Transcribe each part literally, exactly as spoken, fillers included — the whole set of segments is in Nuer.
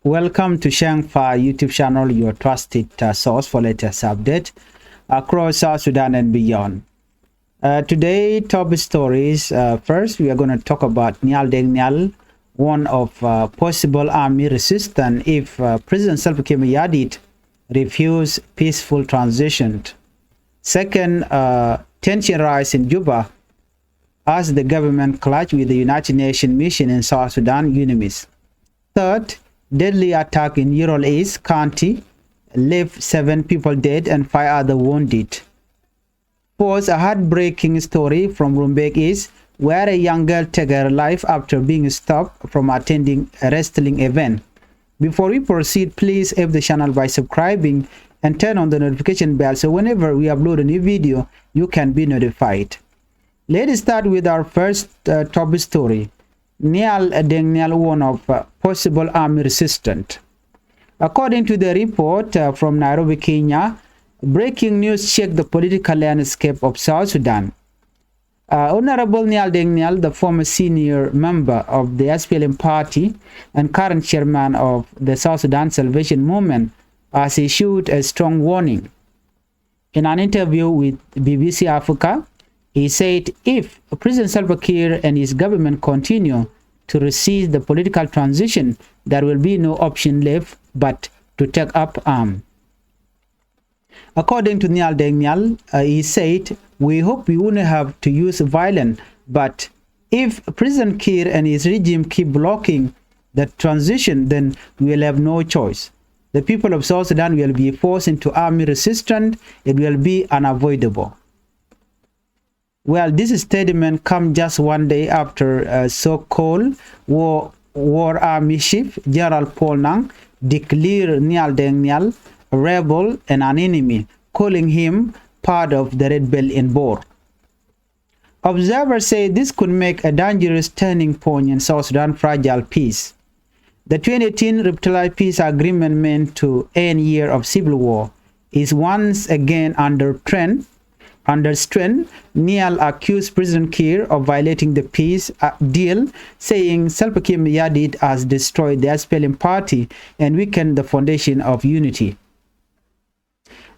Welcome to Shang Fa YouTube channel, your trusted uh, source for latest update across South Sudan and beyond. Uh, today, top stories. Uh, first, we are going to talk about Nial Deng Nial, one of uh, possible army resistance if uh, President Salva Kiir Mayardit refuse peaceful transition. Second, uh, tension rise in Juba as the government clash with the United Nations mission in South Sudan, UNMISS. Third, deadly attack in Yirol East County left seven people dead and five other wounded. Fourth, a heartbreaking story from Rumbek East, where a young girl take her life after being stopped from attending a wrestling event. Before we proceed, please help the channel by subscribing and turn on the notification bell so whenever we upload a new video, you can be notified. Let's start with our first uh, top story. Nial Deng Nial, one of uh, possible army resistance. According to the report uh, from Nairobi, Kenya, breaking news shake the political landscape of South Sudan. Uh, Honorable Nial Deng Nial, the former senior member of the S P L M party and current chairman of the South Sudan Salvation Movement, has issued a strong warning. In an interview with B B C Africa, he said if President Salva Kiir and his government continue to resist the political transition, there will be no option left but to take up arms. According to Nial Deng Nial, uh, he said, "We hope we wouldn't have to use violence, but if President Kiir and his regime keep blocking the transition, then we will have no choice. The people of South Sudan will be forced into army resistance. It will be unavoidable." Well, this statement comes just one day after uh, so-called war, war army chief General Paul Nang declared Nial Deng Nial a rebel and an enemy, calling him part of the Red Belt in Bor. Observers say this could make a dangerous turning point in South Sudan fragile peace. The twenty eighteen revitalized peace agreement, meant to end year of civil war, is once again under trend. Under strain, Nial accused President Kiir of violating the peace uh, deal, saying Salva Kiir Mayardit has destroyed the S P L M party and weakened the foundation of unity.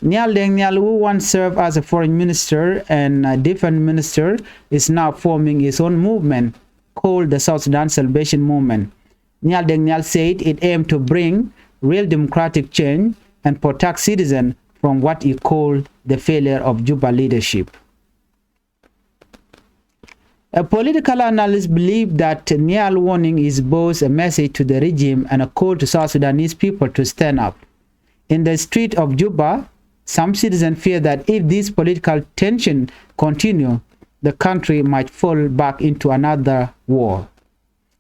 Nial Deng Nial, who once served as a foreign minister and a defense minister, is now forming his own movement called the South Sudan Salvation Movement. Nial Deng Nial said it aimed to bring real democratic change and protect citizens from what he called the failure of Juba leadership. A political analyst believe that Nial warning is both a message to the regime and a call to South Sudanese people to stand up. In the street of Juba, some citizens fear that if this political tension continue, the country might fall back into another war.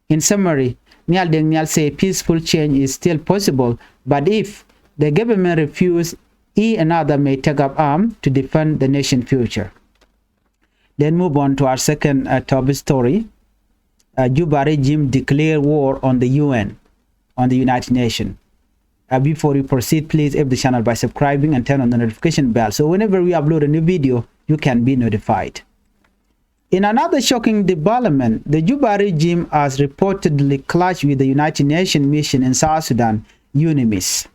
In summary, Nial Deng Nial say peaceful change is still possible, but if the government refuse, he and other may take up arms to defend the nation future. Then move on to our second uh, top story. Uh, Juba regime declare war on the U N, on the United Nations. Uh, before we proceed, please help the channel by subscribing and turn on the notification bell. So whenever we upload a new video, you can be notified. In another shocking development, the Juba regime has reportedly clashed with the United Nations mission in South Sudan, UNMISS.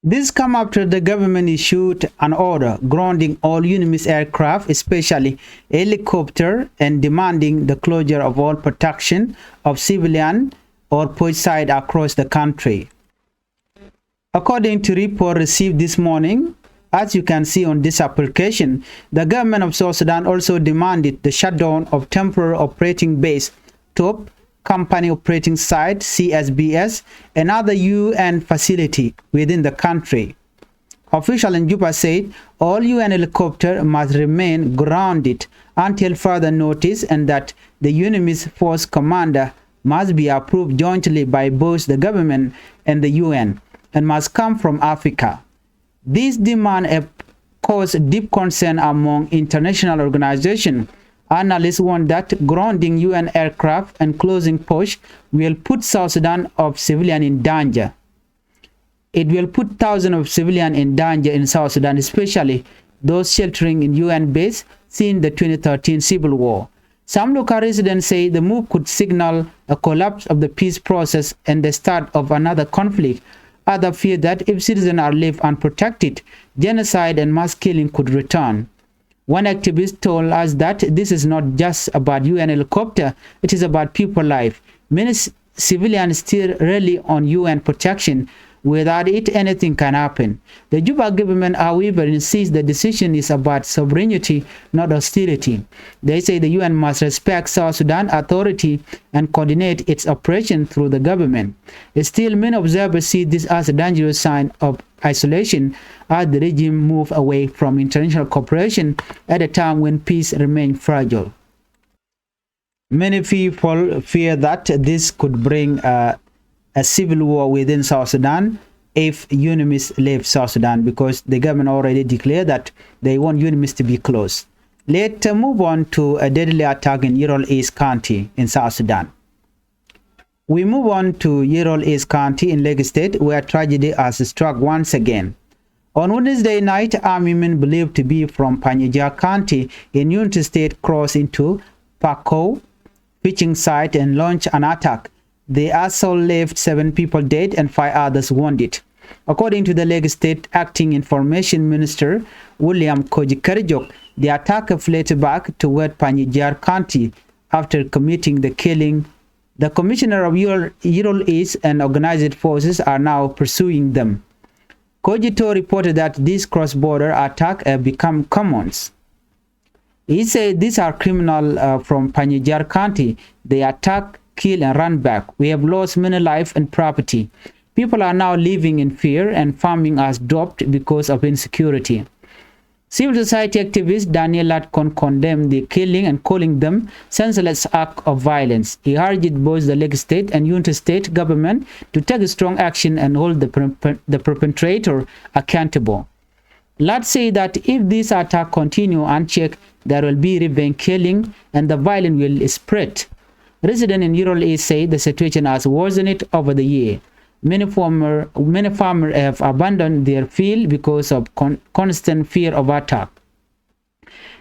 This come after the government issued an order grounding all UNMISS aircraft, especially helicopter, and demanding the closure of all production of civilian or post site across the country. According to report received this morning, as you can see on this application, the government of South Sudan also demanded the shutdown of temporary operating base, top company operating site, C S B S, and other U N facility within the country. Official in Juba said all U N helicopter must remain grounded until further notice and that the UNMISS force commander must be approved jointly by both the government and the U N and must come from Africa. This demand have caused deep concern among international organizations. Analysts warn that grounding U N aircraft and closing post will put South Sudan of civilian in danger. It will put thousands of civilians in danger in South Sudan, especially those sheltering in U N base since the twenty thirteen civil war. Some local residents say the move could signal a collapse of the peace process and the start of another conflict. Others fear that if citizens are left unprotected, genocide and mass killing could return. One activist told us that this is not just about U N helicopter, it is about people life. Many civilians still rely on U N protection. Without it, anything can happen. The Juba government, however, insists the decision is about sovereignty, not hostility. They say the U N must respect South Sudan authority and coordinate its operation through the government. Still, many observers see this as a dangerous sign of isolation as the regime move away from international cooperation at a time when peace remains fragile. Many people fear that this could bring uh, a civil war within South Sudan if UNMISS leave South Sudan, because the government already declared that they want UNMISS to be closed. Let's uh, move on to a deadly attack in Yirol East County in South Sudan. We move on to Yirol East County in Lakes State, where tragedy has struck once again. On Wednesday night, army men believed to be from Panyijar County in Unity State crossed into Pakou fishing site and launched an attack. The assault left seven people dead and five others wounded. According to the Lakes State Acting Information Minister William Kojikerjok, the attack fled back toward Panyijar County after committing the killing. The commissioner of Yirol, Yirol East and organized forces are now pursuing them. Kojito reported that these cross-border attacks have become common. He said these are criminals uh, from Panyijar County. They attack, kill, and run back. We have lost many life and property. People are now living in fear, and farming has dropped because of insecurity. Civil society activist Daniel Latkon condemned the killing and calling them senseless act of violence. He urged both the Lake State and Unity State government to take strong action and hold the, per- the perpetrator accountable. Lat said that if this attack continue unchecked, there will be revenge killing and the violence will spread. Residents in Yirol East say the situation has worsened over the year. Many former, many farmers have abandoned their field because of con- constant fear of attack.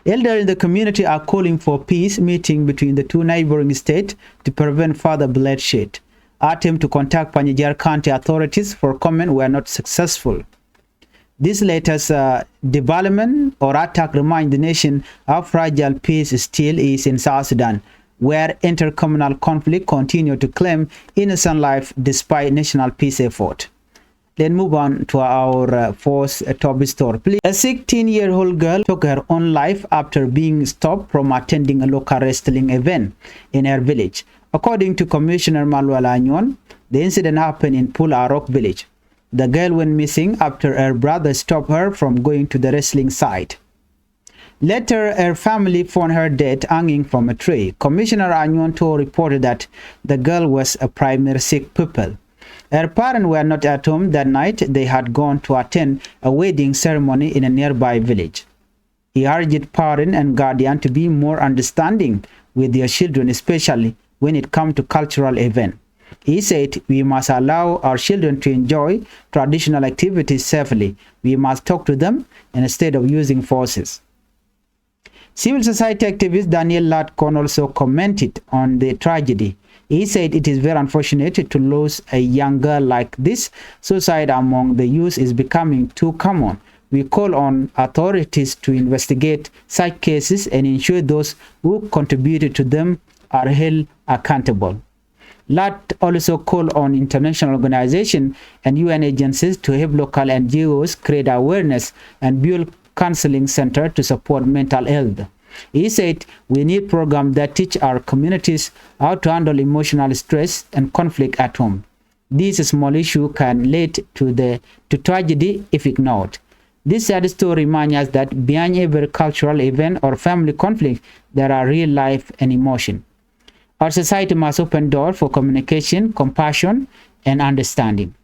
Elders in the community are calling for peace meeting between the two neighboring states to prevent further bloodshed. Attempts to contact Panyijar County authorities for comment were not successful. This latest uh, development or attack remind the nation how fragile peace still is in South Sudan, where intercommunal conflict continue to claim innocent life despite national peace effort. Let's move on to our uh, fourth uh, top story. Please. A sixteen-year-old girl took her own life after being stopped from attending a local wrestling event in her village. According to Commissioner Malual Anyuon, the incident happened in Pul Arok village. The girl went missing after her brother stopped her from going to the wrestling site. Later, her family found her dead hanging from a tree. Commissioner Anyuon Toh reported that the girl was a primary sick pupil. Her parents were not at home that night. They had gone to attend a wedding ceremony in a nearby village. He urged parents and guardians to be more understanding with their children, especially when it comes to cultural events. He said, "We must allow our children to enjoy traditional activities safely. We must talk to them instead of using forces." Civil society activist Daniel Latkon also commented on the tragedy. He said it is very unfortunate to lose a young girl like this. Suicide among the youth is becoming too common. We call on authorities to investigate such cases and ensure those who contributed to them are held accountable. Lat also called on international organizations and U N agencies to help local N G Os create awareness and build counseling center to support mental health. He said, "We need programs that teach our communities how to handle emotional stress and conflict at home. This small issue can lead to the to tragedy if ignored." This sad story reminds us that behind every cultural event or family conflict, there are real life and emotion. Our society must open door for communication, compassion, and understanding.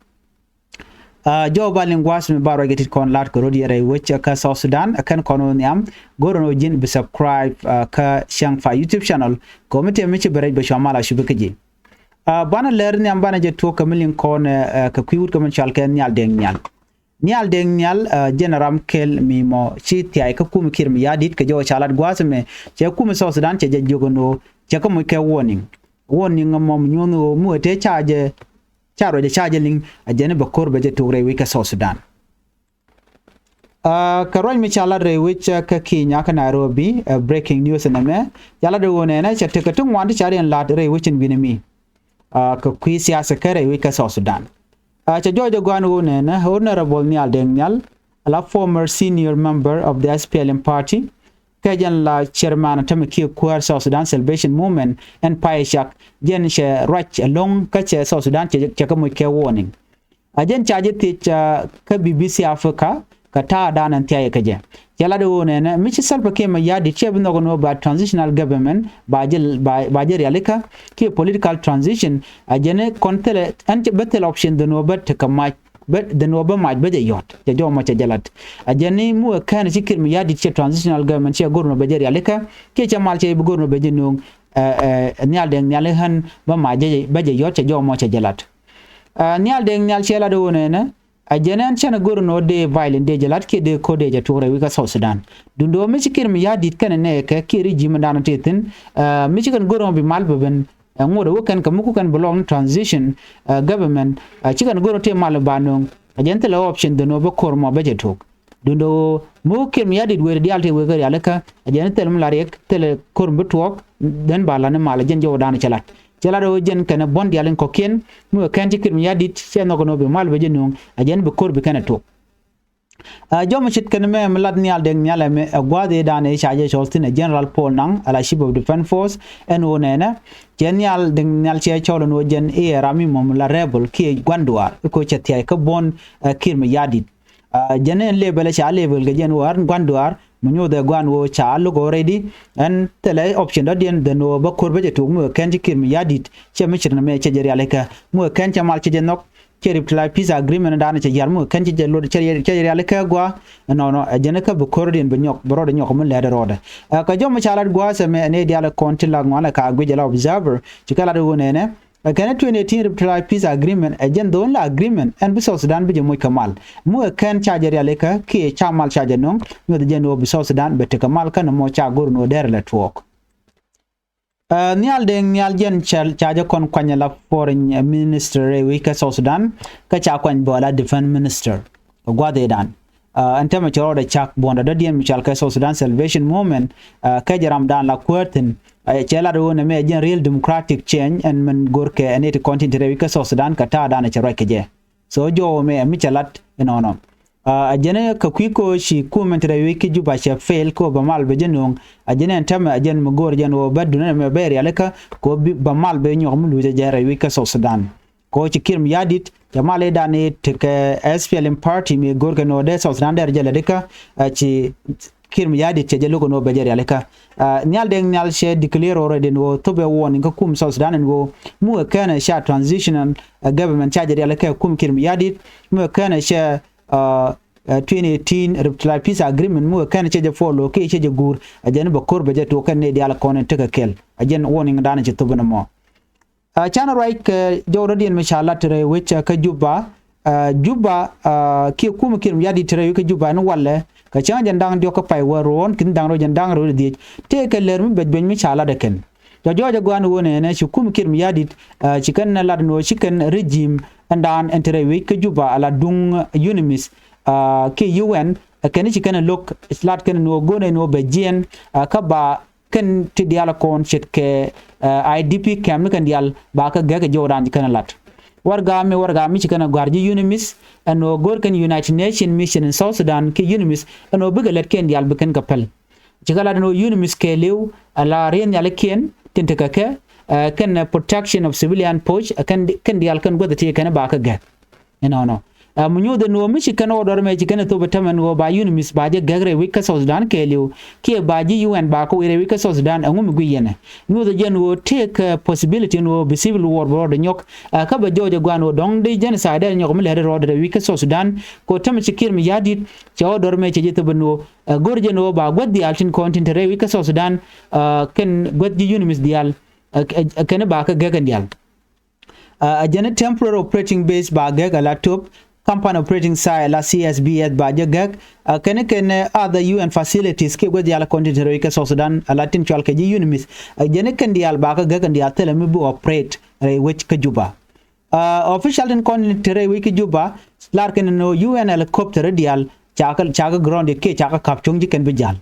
Uh, jɔw ba liŋ gua̱a̱th mi ba ruac kɛ tit kɔn lat kɛ rot yɛrɛ wec kä South Sudan, ɛ kɛn kɔn wä nhiam go̱r ɛn wä ji̱n bi subscribe uh, kä Cäŋ Fa YouTube channel. Kɛ wä mi tëë mi ci bɛ rɛc bɛ cua mal a cupi kä ji̱. Uh, banɛ lɛr nhiam banɛ jɛ tuɔk kɛ mi liŋ kɔn uh, kɛ kui̱ wut kɛ mi cual kɛ nhial dɛŋ nhial. Nhial Deng Nhial, ɛ, jɛn ram kɛl mi mɔ ci thiay kä kum Kiir Mayardit kɛ jɔw ca lat gua̱a̱th ɛmɛ, cɛ kum South Sudan cɛ jɛ jiök ɛn ɣöö cɛ kɛ moc kɛ warning. Warning ɛmɔ mi nyuɔ̱n ɣöö mi wee tëë ca jɛ, ca ruacɛ ca jɛ liŋ, ɛ jɛn bɛ ko̱r bɛ jɛ tok rɛy wec kä South Sudan. Ɛ, kɛ ruac mi ca lat rɛy wec kä Kenya kä Nairobi, ɛ, breaking news ɛn ɛmɛ, ca lat ɛ ɣöö nɛnɛ cɛ tekɛ ti ŋuan ti ca riɛn la̱t rɛy wec in wi̱nɛ mi, ɛ, kɛ kui̱ siasa kä rɛy wec kä South Sudan. Ɛ, cɛ jɔɔc ɛ gɔ̱a̱n ɣöö nɛnɛ Honorable Nhial Deng Nhial, ala former senior member of the S P L M party, kɛ jɛn la chairman tämɛ kiɛ kuäär South Sudan Salvation Movement ɛn pay cak, jɛn cɛ ruac ɛlɔ̱ŋ kä cɛ South Sudan cɛ, cɛ kɛ moc kɛ warning. A jɛn ca jɛ thiec, ɛ, kä B B C Africa kɛ ta̱a̱ dan ɛn thiayɛ kɛ jɛ. Cɛ lat ɣöö nɛnɛ mi ci Salva Kiir Mayardit cɛ bi nhɔk ɛn ɣöö ba transitional government ba jɛ, ba, ba jɛ rialikä kiɛ political transition. A jɛn kɔn thilɛ ɛn cɛ bä thilɛ option dhän ɣöö bä tekɛ mac, bä dhän ɣöö bä mac bä jɛ yɔ̱t, cɛ jɔw mɔ cɛ jɛ lat. A jɛn mi wee kɛn ci Kiir Mayardit cɛ transitional government cɛ go̱r ɛn ɣöö bɛ jɛ rialikä kiɛ cɛ mal cɛ bi go̱r ɛn ɣöö bɛ jɛ nööŋ, ɛ, ɛ, Nhial Deng Nhial ɛ ɣän bä mac jɛ, bä jɛ yɔ̱t, cɛ jɔw mɔ cɛ jɛ lat. Ɛ, Nhial Deng Nhial cɛ lat ɣöö nɛnɛ, ɛ jɛn ɛn cɛn go̱r ɛn ɣöö dee violent dee jɛ la̱t kiɛ dee ko̱r dee jɛ tuɔk rɛy wec kä South Sudan. Duundɛ ɣöö mi ci Kiir Mayardit kɛnɛ nɛɛkɛ kiɛ regime dan tëë thi̱n, ɛ, mi ci kɛn go̱r ɛn ɣöö bi mal bɛ ben, ɛ, ŋot ɛ wä kɛn kɛ mi ku kɛn bi lɔk ni transition, ɛ, government, ɛ, ci kɛn go̱r ɛn ɣöö tëë mal ba nööŋ. Ɛ jɛn thilɛ option dhän ɣöö bä ko̱r mɔ bä jɛ tuɔk. Duundɛ ɣöö mi wä Kiir Mayardit wëë diaal tëë wëë kä rialikä, ɛ jɛn thilɛ mi la riɛk, thilɛ ko̱r mi bi tuɔɔk, then ba la̱t ni mal, ɛ jɛn jɔwdan cɛ lat. Cɛ lat ɣöö jɛn kɛnɛ buɔ̱n diaal in kɔ̱kiɛn, mi wee kɛn ci Kiir Mayardit cɛ nhɔk ɛn ɣöö bi mal bɛ jɛ nööŋ, ɛ jɛn bi ko̱r bi kɛn ɛ tuɔk. Ɛ, jɔmɛ ce̱tkɛ ni mɛ mi lat Nhial Deng Nhial ɛmɛ, ɛ gua̱a̱th ëëdan ëë ca jɛ cɔl thi̱n ɛ General Paul Nang, ala Chief of Defence Force, ɛn ɣöö nɛnɛ cɛ Nhial Deng Nhial cɛ cɔl ɛn ɣöö jɛn i̱ ɛ ram mi mɔ mi la rebel kiɛ gua̱n duaar, i̱ ko̱ cɛ thia̱c kä buɔ̱n, ɛ, Kiir Mayardit. Ɛ, jɛn ɛn level ɛ ca level kɛ jɛn ɣöö ɣän gua̱n duaar mi nyothɛ gua̱n ɣöö ca lo̱k already. Ɛn thilɛ option dɔ̱diɛn dhän ɣöö bä ko̱r bä jɛ tuɔk mi wee kɛn ci Kiir Mayardit cɛ mi ce̱t nɛmɛ cɛ jɛ rialikä, mi wee kɛn cɛ mal cɛ jɛ nhɔk, cɛ revitalize peace agreement dan cɛ ya̱r mi wee kɛn cɛ jɛ lot cɛ jɛ, cɛ jɛ rialikä gua̱. Ɛnɔnɔ ɛ jɛn kä bi ko̱rdiɛn bi nyɔk, bi rɔɔdɛ nyɔk mi lɛɛt rɔɔdɛ. Ɛ, kɛ jɔmɛ ca lat gua̱a̱th ɛmɛ ɛ nɛy diaal kɔn ti la ŋuan ɛ ka guic ala Observer, ci kɛ lat ɣöö nɛnɛ, ɛ kɛn twenty eighteen revitalize peace agreement ɛ jɛn the only agreement ɛn bi South Sudan bi jɛ moc kɛ mal. Mi wee kɛn ca jɛ rialikä kiɛ ca mal ca jɛ nöŋ, nyuɔth jɛn ɣöö bi South Sudan bɛ tekɛ mal kä nɔmɔ ca go̱r ɛn ɣöö derɛ lɛ tuɔɔk. Ɛ, Nhial Deng Nhial jɛn ca, ca jɛ kɔn kuany ala foreign, ɛ, minister rɛy wec kä South Sudan, kä ca kuany bä ala defence minister. Ɛ gua̱th ëëdan. Ɛ, ɛn täämɛ cɛ rɔɔdɛ cak buɔ̱ndɛ dɔ̱diɛn mi cɔal kɛ South Sudan Salvation Movement, ɛ, kɛ jɛ ramdan la kuäär thi̱n. Ɛ, cɛ lat ɣöö nɛmɛ ɛ jɛn real democratic change ɛn min go̱rkɛ ɛ nɛy ti kɔn tin te rɛy wec kä South Sudan kɛ ta̱a̱dan ɛ cɛ ruac kɛ jɛ. So jɔw ɛmɛ ɛ mi cɛ lat ɛnɔnɔ. Ɛ, ɛ jɛn ɛ kɛ kui̱ ko̱ ci kumɛ ti rɛy wec kä Juba cɛ fail ko̱ bɛ mal bɛ jɛ nööŋ. Ɛ jɛn ɛn täämɛ ɛ jɛn mi go̱o̱r jɛn ɣöö bɛ duŋdɛ ɛmɛ bɛ rialikä ko̱ bi, bɛ mal bɛ nyɔk mi luc ɛ jɛ rɛy wec kä South Sudan. Ko̱ ci Kiir Mayardit cɛ mal i̱ dan i̱ tekɛ S P L M party mi go̱o̱r kɛ nööŋ dee South Sudan dee rɛ jɛ lɛ dikä, ɛ, ci Kiir Mayardit cɛ jɛ lo̱k ɛn ɣöö bɛ jɛ rialikä. Ɛ, Nhial Deng Nhial cɛ declare already ɛn ɣöö thop ɛ warning kä kum South Sudan ɛn ɣöö mi wee kɛn ɛ ca transitional, ɛ, government ca jɛ rialikä kum Kiir Mayardit, mi wee kɛn ɛ cɛ, ɛ, ɛ, twenty eighteen revitalized peace agreement mi wee kɛn ɛ cɛ jɛ follow kiɛ cɛ jɛ guur, ɛ jɛn bɛ ko̱r bɛ jɛ tuɔɔk kɛn nɛy diaal kɔn in tekɛ kɛl. Ɛ jɛn warning dan ci thop ɛn ɛmɔ. Ɛ, canɛ ruac kɛ jɔw dɔ̱diɛn mi ca lat ti rɛy wec, ɛ, kä Juba. Ɛ, Juba, ɛ, kiɛ kumɛ Kiir Mayardit ti rɛy wec kä Juba ɛn walɛ kɛ cäŋ jɛn da̱ŋ diɔ̱k kä pay wäär ruɔ̱ɔ̱n ki̱n da̱ŋ rɛw jɛn da̱ŋ rɛw diɛc tëëkɛ lär mi bɛc bɛc mi ca lat ɛ kɛn. Jɔ̱ jɔ̱ɔ̱c ɛ gɔaa ɛn ɣöö nɛnɛ ci kumɛ Kiir Mayardit, ɛ, ci kɛn lat ɛn ɣöö ci kɛn regime ɛn daan ɛn ti rɛy wec kä Juba ala duŋ UNMISS, ɛ, kiɛ U N, ɛ, kɛn ci kɛn ɛ lo̱k lat kɛn ɛn ɣöö go̱o̱nɛ ɛn ɣöö bɛ jiɛɛn, ɛ, kä ba kɛn ti diaal kɔn ce̱tkɛ, ɛ, I D P camp ni kɛn diaal ba kä gɛk ɛ jɔwdan ci kɛn ɛ lat. Warɛga mi, warɛga mi ci kɛn ɛ gɔ̱a̱r ji̱ UNMISS ɛn ɣöö go̱o̱r kɛn United Nations Mission in South Sudan kiɛ UNMISS ɛn ɣöö bikɛ lät kɛn diaal bi kɛn kɛ päl. Ci kɛ lat ɛn ɣöö UNMISS kɛɛliw ala riɛn nhialikiɛn tin tekɛ kɛ, ɛ, kɛn, ɛ, protection of civilian post, ɛ, kɛn, kɛn diaal kɛn guäth ɛ ti kɛn ba kä gɛk. Inɔnɔ. Ɛ, mi nyuuth ɛn ɣöö mi ci kɛn order mɛ ci kɛn ɛ thop ɛ tämɛ ɛn ɣöö ba UNMISS ba jɛ gɛk rɛy wec kä South Sudan kɛɛliw kiɛ ba ji̱ U N ba kɛ wec rɛy wec kä South Sudan, ɛŋu mi guic yɛn ɛ? Nyuuth ɛ jɛn ɣöö tëëkɛ, ɛ, possibility ɛn ɣöö bi civil war bi rɔɔdɛ nyɔk, ɛ, kä bɛ jɔɔc ɛ gɔaa ɛn ɣöö dɔ̱ŋ dee genocide dee nyɔk mi lɛt rɔɔdɛ rɛy wec kä South Sudan. Kɛ ɣöö tämɛ ci Kiir Mayardit cɛ order mɛ cɛ jɛ thop ɛn ɣöö, ɛ, go̱r jɛn ɣöö ba guäth diaal tin kɔn tin te rɛy wec kä South Sudan, ɛ, kɛn guäth ji̱ UNMISS diaal, ɛ, ɛ, ɛ, kɛn ba kä gɛk kɛn diaal. Ɛ, ɛ jɛn temporary operating base ba gɛk ala top, Campaign Operating Site la C S B S ba jɛ gäk, ɛ, kɛn kɛn, ɛ, other U N facilities kiɛ gua̱th diaal kɔn tin te rɛy wec kä South Sudan, ɛ, la tin cɔal kɛ ji̱ UNMISS. Ɛ, jɛn kɛn diaal ba kä gäk kɛn diaal thilɛ mi bi operate rɛy wec kä Juba. Ɛ, official tin kɔn tin te rɛy wec kä Juba lar kɛn ni U N helicopter diaal ca kä, ca kä ground kiɛ ca kä kap cuɔ̱ŋ ji̱ kɛn bi jal.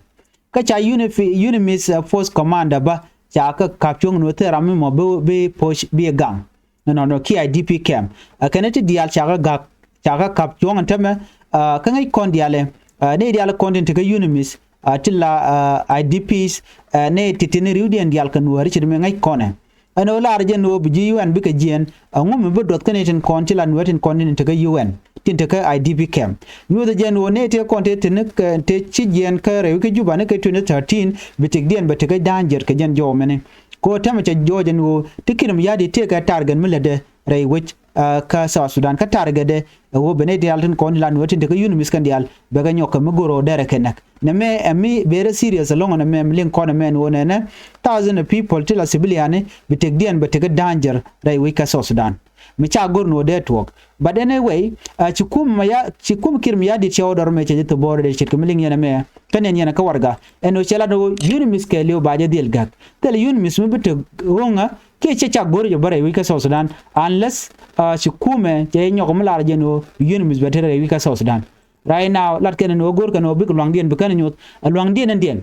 Kä ca UNMISS, ɛ, force commander bä ca kä kap cuɔ̱ŋ ni wä thil ram mi mɔ bi, bi push bi gaŋ. Nɔ nɔ nɔ kiɛ I D P camp. Ɛ, kɛn ti diaal ca kä gak, ca kä kap cuɔ̱ŋ ɛn tämɛ, ɛ, kä ŋäc kɔn diaal ɛ, ɛ, ni diaal kɔn tin te kä UNMISS, ɛ, ti la, ɛ, I D Ps, ɛ, ni ti tin riwdiɛn diaal kɛ Nuääri ci ti mi ŋäc kɔn ɛ. Ɛn ɣöö lar jɛn ɣöö bi ji̱ U N bikɛ jiɛɛn, ɛŋu mi bi duɔth kä ni tin kɔn ti la Nuäär tin kɔn tin te kä U N, tin te kä I D P camp. Nyuuthɛ jɛn ɣöö ni ti kɔn ti tin kɛ, ti ci jiɛɛn kä rɛy wec kä Juba ni kɛ twenty thirteen, bi tëkdiɛn bɛ te kä danger kɛ jɛn jɔw mɛni. Kɛ ɣöö tämɛ cɛ jɔɔc ɛn ɣöö ti Kiir Mayardit tëëkɛ target mi lätdɛ rɛy wec, ɛ, kä South Sudan, kä targetdɛ ɛ ɣöö ben i̱ diaal tin kɔn ti la Nuäär tin te kä UNMISS kɛn diaal bɛ kɛ nyɔk kɛ mi go̱r ɣöö derɛ kɛ näk. Nɛmɛ ɛ mi very serious ɛlɔ̱ŋ nɛmɛ mi liŋ kɔn ɛmɛ ɛn ɣöö nɛnɛ thousand of people ti la civilian ni bi tëkdiɛn bɛ te kä danger rɛy wec kä South Sudan. Mi ca go̱r ni ɣöö dee tuɔɔk. But anyway, ɛ, ci kum Maya-, ci kum Kiir Mayardit cɛ ɣöö dɔr mɛ cɛ ji̱ thubɔɔr dee ce̱tkɛ mi liŋ yɛn ɛmɛ. Kä nɛn yɛn kä warɛga ɛn ɣöö cɛ lat ɣöö UNMISS kɛɛliw ba jɛ dhil gäk. Thilɛ UNMISS mi bi te ɣöŋä kiɛ cɛ cak go̱r jɛ bä rɛy wec kä South Sudan, unless, ɛ, ci kumɛ cɛ nyɔk mi lar jɛn ɣöö UNMISS bɛ te rɛy wec kä South Sudan. Right now lat kɛn ni ɣöö go̱r kɛn ɣöö bik luaŋdiɛn bi kɛn nyuth, ɛ, luaŋdiɛn ɛn diɛn.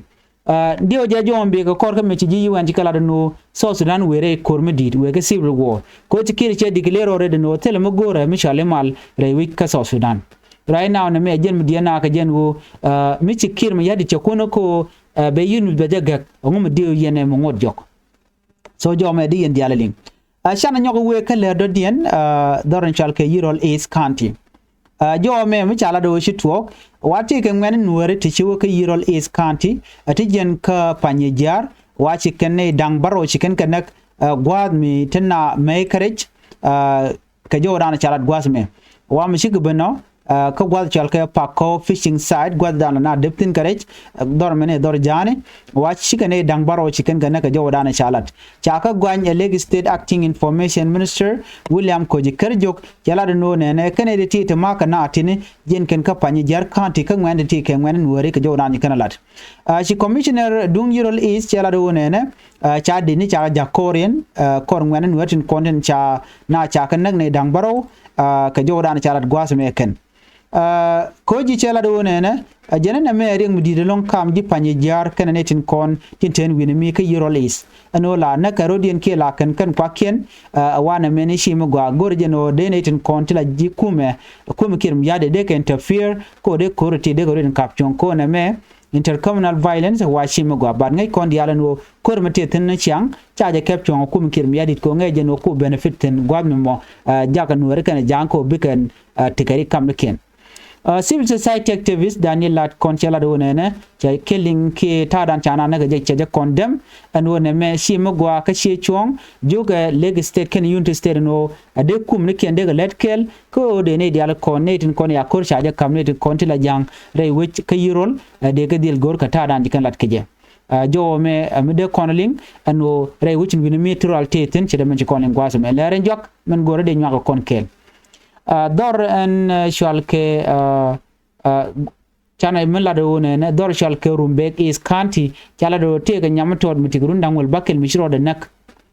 Ɛ, diɛw jɛ jɔɔm bikɛ kɔr kä mi ci ji̱ U N ci kɛ lat ni ɣöö South Sudan wëë rɛy ko̱r mi di̱i̱t, wëë kɛ civil war. Kɛ ɣöö ci Kiir cɛ declare already ni ɣöö thilɛ mi go̱rɛ mi cɔal i̱ mal rɛy wec kä South Sudan. Right now nɛmɛ jɛn mi diɛn na kɛ jɛn ɣöö, ɛ, mi ci Kiir Mayardit cɛ kun kä ɣöö, ɛ, bɛ UNMISS bɛ jɛ gäk, ɛŋu mi diɛw yɛn ɛ mi ŋot jɔk. So jɔmɛ di yɛn diaal liŋ. Ɛ, canɛ nyɔk wëë kä lɛr dɔ̱diɛn, ɛ, dhɔr in cɔal kɛ Yirol East County. Ɛ, jɔmɛ mi ca lat ɣöö ci tuɔɔk, wa ti kɛ ŋuɛ̈ni Nuääri ti ci wä kä Yirol East County, ɛ, ti jiɛn kä Panyijiar, wa ci kɛn ni da̱ŋ bärɔw ci kɛn kɛ näk, ɛ, gua̱a̱th mi ti na mɛy kärɛc, ɛ, kɛ jɔwdan ca lat gua̱a̱th mɛ. Wa mi cikɛ ben nɔ, ɛ, kä gua̱a̱th cɔal kɛ Pakɔ fishing site, gua̱a̱th dan la na dep thi̱n kɛ rɛc, ɛ, dhɔr mɛn i̱ dhɔr ja̱a̱ni, wa cikɛ nɛy da̱ŋ bärɔw ci kɛn kɛ näk kɛ jɔwdan ca lat. Ca kä guany ɛ Lake State Acting Information Minister William Koci Kärjok, cɛ lat ɛn ɣöö nɛnɛ kɛn ɛ di ti ti ma̱a̱k kɛ na tini, jiɛn kɛn kä Panyijiar County kä ŋuɛ̈n ti ti kɛ ŋuɛ̈n Nuääri kɛ jɔwdan ci kɛn ɛ lat. Ɛ, ci Commissioner duŋ Yirol East cɛ lat ɣöö nɛnɛ, ɛ, ca dini ca ja̱ kɔriɛn, ɛ, kɔr ŋuɛ̈ni Nuäär tin kɔn tin ca na ca kɛ näk ni da̱ŋ bärɔw, ɛ, kɛ jɔwdan ca lat gua̱a̱th mɛ kɛn. Ɛ, Koci cɛ lat ɣöö nɛnɛ, ɛ, jɛn ɛn ɛmɛ riɛk mi di̱i̱t ɛlɔ̱ŋ kam ji̱ Panyijiar kɛnɛ ni tin kɔn tin te wi̱ni mi kä Yirol East. Ɛn ɣöö la näk kɛ ro̱diɛn kiɛ la kɛn kɛn kuakiɛn, ɛ, ɛ wa nɛmɛ ni ci mi gɔaa go̱r jɛn ɣöö dee ni tin kɔn ti la ji̱ kumɛ, kumɛ Kiir Mayardit dee kɛ interfere, kɛ ɣöö dee ko̱r ti dee kɛ ro̱diɛn kap cuɔ̱ŋ kɛ ɣöö nɛmɛ intercommunal violence wa ci mi gɔaa, but ŋäc kɔn diaal ɛn ɣöö ko̱r mi tëë thi̱n ni ciaŋ ca jɛ kɛp cuɔ̱ŋ kum Kiir Mayardit kɛ ɣöö ŋäc jɛn ɣöö ku benefit thi̱n gua̱a̱th mi mɔ, ɛ, jakä Nuääri kɛnɛ ja̱a̱ŋ kɛ ɣöö bikɛn, ɛ, tekɛ ri kam ni kiɛn. Ɛ, civil society activist Daniel Lat kɔn cɛ lat ɣöö nɛnɛ cɛ killing kiɛ ta̱a̱dan ca na näk jɛ cɛ jɛ condemn ɛn ɣöö nɛmɛ ci mi gɔaa kä ci cuɔ̱ŋ jiök ɛ Lake State kɛnɛ Unity State ɛn ɣöö ɛ dee kum ni kiɛn dee kɛ lät kɛɛl kä ɣöö dee nɛy diaal kɔn nɛy tin kɔn ya ko̱r ca jɛ ka̱m nɛy tin kɔn ti la ja̱a̱ŋ rɛy wec kä Yirol, ɛ, dee kɛ dhil go̱r kɛ ta̱a̱dan ci kɛn lat kɛ jɛ. Ɛ, jɔwä mɛ, ɛ, mi dee kɔn liŋ ɛn ɣöö rɛy wec in wi̱ni mi ti rual tëë thi̱n ci dee mɛn ci kɔn liŋ gua̱a̱th ɛmɛ lɛr ɛn juak mɛn go̱rä dee nyuak kɛ kɔn kɛɛl. Ɛ, dhɔr ɛn, ɛ, cual kɛ, ɛ, ɛ, canɛ mi lat ɣöö nɛnɛ dhɔr cual kɛ Rumbek East County ca lat ɣöö tëëkɛ nyam mi tɔɔt mi ti kɛ run da̱ŋ wäl bäkɛl mi ci rɔɔdɛ näk.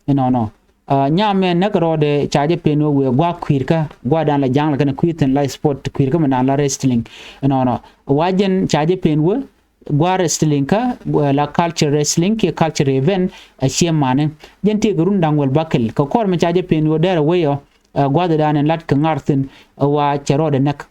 Inɔnɔ. Ɛ, nyam mɛ näk rɔɔdɛ ca jɛ pen ɣöö wëë gua̱a̱k kui̱i̱rkä gua̱a̱kdan la ja̱a̱ŋ la kɛnɛ kui̱i̱r thi̱n la sport kui̱i̱rkä mi naan la wrestling. Inɔnɔ. Wa jɛn ca jɛ pen wä gua̱a̱r wrestling kä, ɛ, la culture wrestling kiɛ culture event, ɛ, ciɛ mani. Jɛn tëëkɛ run da̱ŋ wäl bäkɛl kɛ kɔr mi ca jɛ pen ɣöö dɛrɛ wec ɔ, ɛ, gua̱a̱thdan in lat kɛ ŋa̱r thi̱n, ɛ, wa cɛ rɔɔdɛ näk.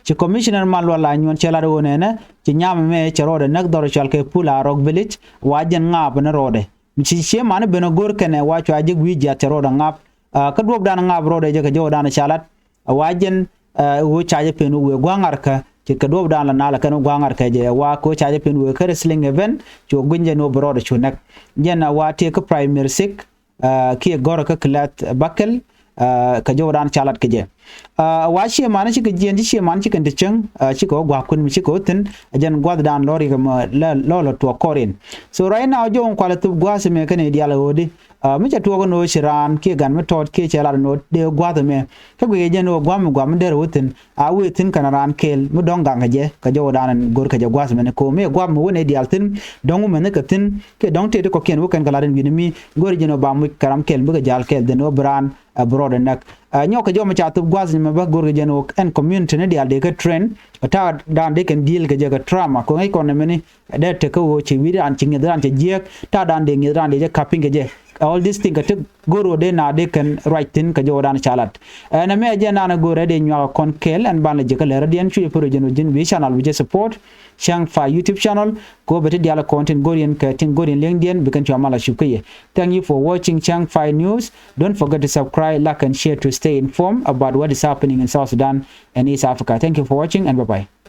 Ci Commissioner Malual Anyuɔn cɛ lat ɣöö nɛnɛ ci nyam ɛmɛ cɛ rɔɔdɛ näk dhɔr cual kɛ Pul Arok Village, wa jɛn ŋaap ni rɔɔdɛ. Mi ci ciɛ mani ben ɛ go̱r kɛnɛ wa cua jek wi̱i̱ jiath cɛ rɔɔdɛ ŋaap. Ɛ, kä duɔ̱ɔ̱pdan ŋaap rɔɔdɛ jɛ kɛ jɔwdan ca lat. Ɛ, wa jɛn, ɛ, ɣöö ca jɛ pen ɣöö wëë gua̱a̱ŋ ŋa̱rkä ce̱tkɛ duɔ̱ɔ̱pdan la nal ɛ kɛn ɣöö gua̱a̱ŋ ŋa̱rkä jɛ. Ɛ, wa kɛ ɣöö ca jɛ pen wëë kä wrestling event cu gui̱ny jɛ ni ɣöö bi rɔɔdɛ cu näk. Jɛn ɛ wa tëë kä primary six, ɛ, kiɛ gɔ̱rä kä class bäkɛl, ɛ, kɛ jɔwdan ca lat kɛ jɛ. Ɛ, wa ciɛ mani cikɛ jiɛn ci ciɛ mani cikɛ ti cäŋ, ɛ, cikɛ wä gua̱a̱k kuën mi cikɛ wä thi̱n, ɛ, jɛn gua̱thdan lɔr yikɛ mɛ lɛ lɔ lɔ tuɔɔk kɔr in. So right now jɔw in kualɛ thop gua̱a̱th mɛ kɛn i̱ diaal ɛ ɣöödi, Mi cɛ tuɔɔk ɛn ɣöö ci raan kiɛ gan mi tɔɔt kiɛ cɛ lat ɛn ɣöö dee gua̱th ɛmɛ. Kä guic jɛn ɣöö gua̱a̱th mi gua̱a̱th mi derɛ wä thi̱n a wëë thi̱n kɛn raan kɛɛl mi dɔ̱ŋ gaŋ kɛ jɛ kɛ jɔwdan ɛn go̱r kɛ jɛ gua̱a̱th mɛn ko̱ mi ɛ gua̱a̱th mi wä nɛy diaal thi̱n dɔ̱ŋ wä mɛn ni kɛ thi̱n. Kiɛ dɔ̱ŋ tëë ti kɔ̱kiɛn wä kɛn kɛ lat ɛn wi̱ni mi go̱r jɛn ɣöö ba muc kɛ ram kɛɛl mi kɛ ja̱a̱l kɛɛl dhin ɣöö bi raan ɛ bi rɔɔdɛ näk. Nyɔk kɛ jɔw mi ca thop gua̱a̱th nyɛ mɛ bä go̱r kɛ jɛn ɣöö ɛn community ni diaal dee kɛ train. Ta̱a̱ daan dee kɛn deal kɛ jɛ kɛ trauma kɛ ŋäc kɔn ɛmɛni. Dee tekɛ ɣöö ci wi̱i̱ raan ci ŋi̱eth raan cɛ jiääk ta̱a̱ daan dee ŋi̱eth raan dee jɛ ka̱p piny kɛ jɛ. All this thing kɛ ti go̱r ɣöö dee na dee kɛn ruac thi̱n kɛ jɔwdan ca lat. Ɛn ɛmɛ ɛ jɛn naan ɛ go̱r ɛ dee nyuak ɛ kɔn kɛɛl ɛn ban lɛ ji̱ kä lɛr ɛ diɛn cuc ɛ pär ɛ jɛn ɣöö ji̱n wi̱i̱ channel wi̱i̱ jɛ support. Cäŋ Fai YouTube channel kɛ ɣöö bɛ ti diaal ɛ kɔn tin go̱r yɛn kɛ tin go̱r yɛn li̱eŋdiɛn bi kɛn cua mal a cup kä yɛ. Thank you for watching Cäŋ Fai News. Don't forget to subscribe, like and share to stay informed about what is happening in South Sudan and East Africa. Thank you for watching and bye bye.